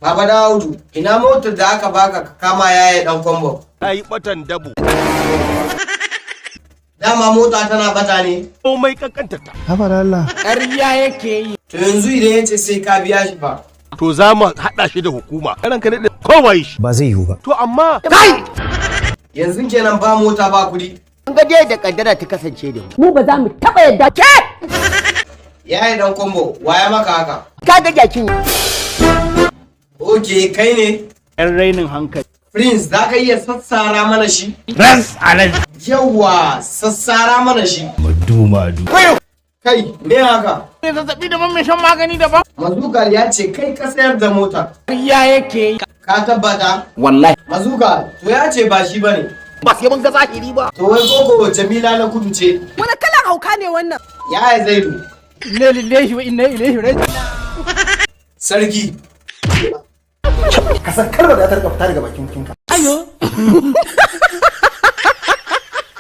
Baba Daudu, ina motar da aka baka ka kama Yaya Dan Kwambo? Ta yi batan dabo. Dama mota tana bata ne. Komai kankantar ta. Ƙarya yake yi. To yanzu idan ya ce sai ka biya shi fa? To za mu haɗa shi da hukuma. Ranka daɗe, kowaye shi. Ba zai yiwu ba. To amma Yanzu kenan ba mota ba kuɗi. An ga dai da kaddara ta kasance da mu. Mu ba za mu taɓa yadda ke. Yaya Dan Kwambo, waya maka haka? Ka ga jakin. Ok, kai ne. Yan rainin hankali. Prince, za ka iya sassara mana shi? Ras alal. Yawwa, sassara mana shi. Madu madu. Kai, me haka? Mai zazzabi daban, mai shan magani daban. Mazukal ya ce kai ka sayar da mota. Ƙarya yake yi. Ka tabbata? Wallahi. Mazukal, to ya ce ba shi bane. Ba sai mun ga zahiri ba. To wai koko Jamila na Kudu ce? Wani kalan hauka ne wannan? Yaya Zaidu. Inna lillahi wa inna ilaihi raji'un. Sarki. Ka san kalmar da ta rika fita daga bakin kinka.